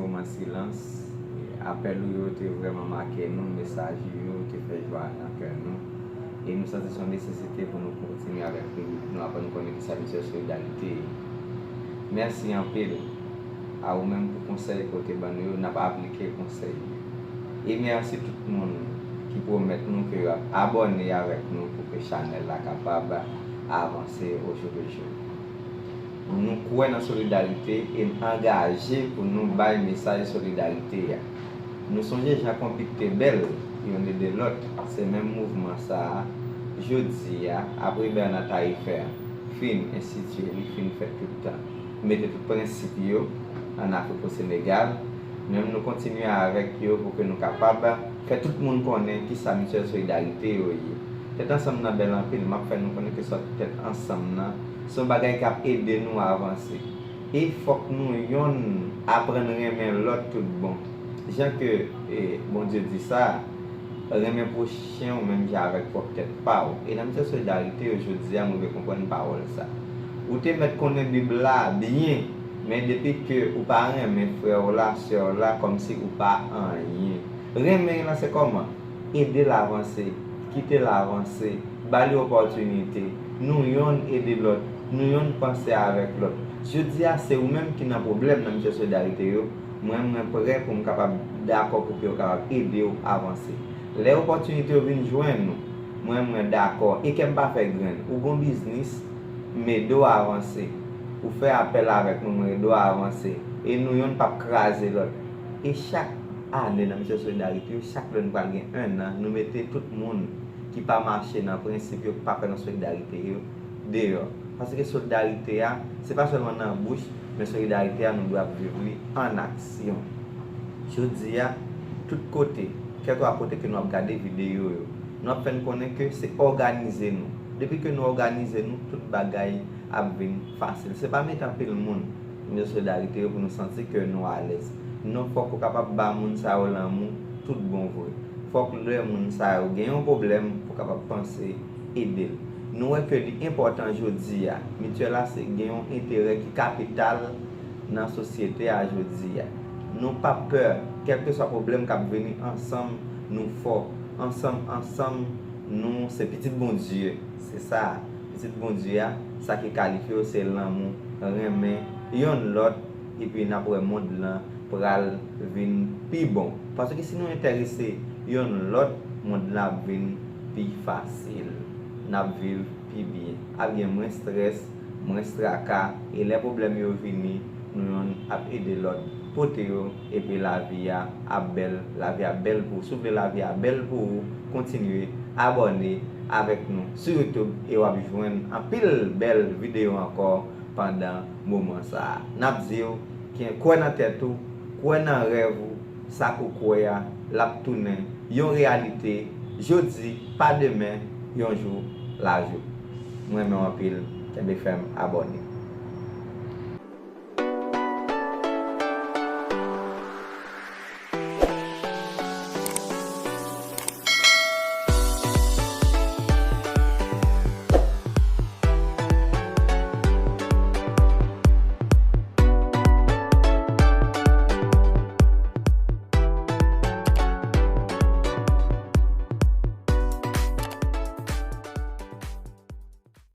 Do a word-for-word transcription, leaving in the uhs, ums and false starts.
Moman silans, apèl ou yo te vrèman make nou, mesaj ou yo te fè jwa nan kè nou. E nou santi se yon nesesite pou nou kontinye avèk piblik nou apre nou konnen kisa misye Solidarite ye. Mèsi anpil a ou menm pou konsèy ke w te ban nou yo, n ap aplike konsèy yo. E mèsi tout moun ki pwomèt nou ke yo ap abòne avèk nou pou ke chanèl la kapab avanse au jour le jour. Nou kwè nan solidarite e n angaje pou nou bay mesaj solidarite a. Nou sonje jan konbit te bèl, youn ede lòt, se menm mouvman sa a, jodi a, apre Bernard Taillefer fin enstitiye, li fin fè tout tan, mete tout prensip yo ann Afrik o Senegal, nou menm nou kontinye avèk yo pou ke nou kapab fè tout moun konnen kisa Mutuelle Solidarité yo ye. Tèt ansanm nan bèl anpil, m ap fè nou konnen ke sòt tèt ansanm nan se yon bagay k ap ede nou avanse. E fòk nou yonn aprann renmen lòt tout bon. Jan ke e, Bondye di sa, renmen pwochen w menm jan avèk pwòp tèt pa w. E nan Mutuelle Solidarité yo jodi a, m rive konprann pawòl sa. Ou te mèt konnen Bib la byen, men depi ke ou pa renmen frè w la, sè w la, kòmsi ou pa anyen. Renmen lan se kòman? Ede l avanse, kite l avanse, ba li opòtinite. Nou yonn ede lòt, nou yonn panse avèk lòt. Jodi a, se ou menm ki nan pwoblèm nan Mutuelle Solidarité yo, mwen, mwen prè pou m kapab dakò pou ke yo kapab ede w avanse. Lè opòtinite yo vin jwenn ou, mwen, mwen dakò. E kè m pa fè grenn. Ou gon biznis, m ede w avanse. Ou fè apèl avèk mwen, mwen ede w avanse. E nou yonn p ap kraze lòt. E chak ane nan Mutuelle Solidarité yo, chak lè nou pral gen en an, nou mete tout moun ki pa mache nan prensip yo, ki pa kwè nan solidarite yo, deyò. Paske solidarite a, se pa sèlman nan bouch, men solidarite a, nou dwe ap viv li an aksyon. Jodi a, tout kote, kèlkeswa kote ke nou ap gade videyo yo, nou ap fè n konnen ke se òganize nou. Depi ke nou òganize nou, tout bagay ap vin fasil. Se pa mete anpil moun nan solidarite yo pou nou santi ke nou alèz. Non, fòk ou kapab ba moun sa yo lanmou tout bon vre. Fòk lè moun sa yo gen yon pwoblèm, ou kapab panse ede l. Nou wè ke li enpòtan jodi a. Mityèl la se gen yon enterè ki kapital nan sosyete a jodi a. Nou p ap pè, kèlkeswa pwoblèm k ap vini, ansanm nou fò. Ansanm, ansanm, nou se pitit Bondye. Se sa, pitit Bondye a, sa ki kalifye yo se lanmou, renmen yonn lòt, epi n ap wè mond lan pral vin pi bon. Paske si nou enterese yonn lòt, mond lan ap vin pi fasil. N ap viv pi byen. Ap gen mwens strès, mwens traka, e lè pwoblèm yo vini, nou yonn ap ede lòt, pote yo, epi lavi a ap bèl, lavi a bèl pou ou. Si w vle lavi a bèl pou ou, kontinye abòne avèk nou sou YouTube e w ap jwenn anpil bèl videyo ankò pandan moman sa a. N ap di w, ken-, kwè nan tèt ou, kwè nan rèv ou, sa k ou kwè a, l ap tounen yon reyalite jodi, pa demen, yon jou, lajou. M renmen w anpil, kenbe fèm, abòne.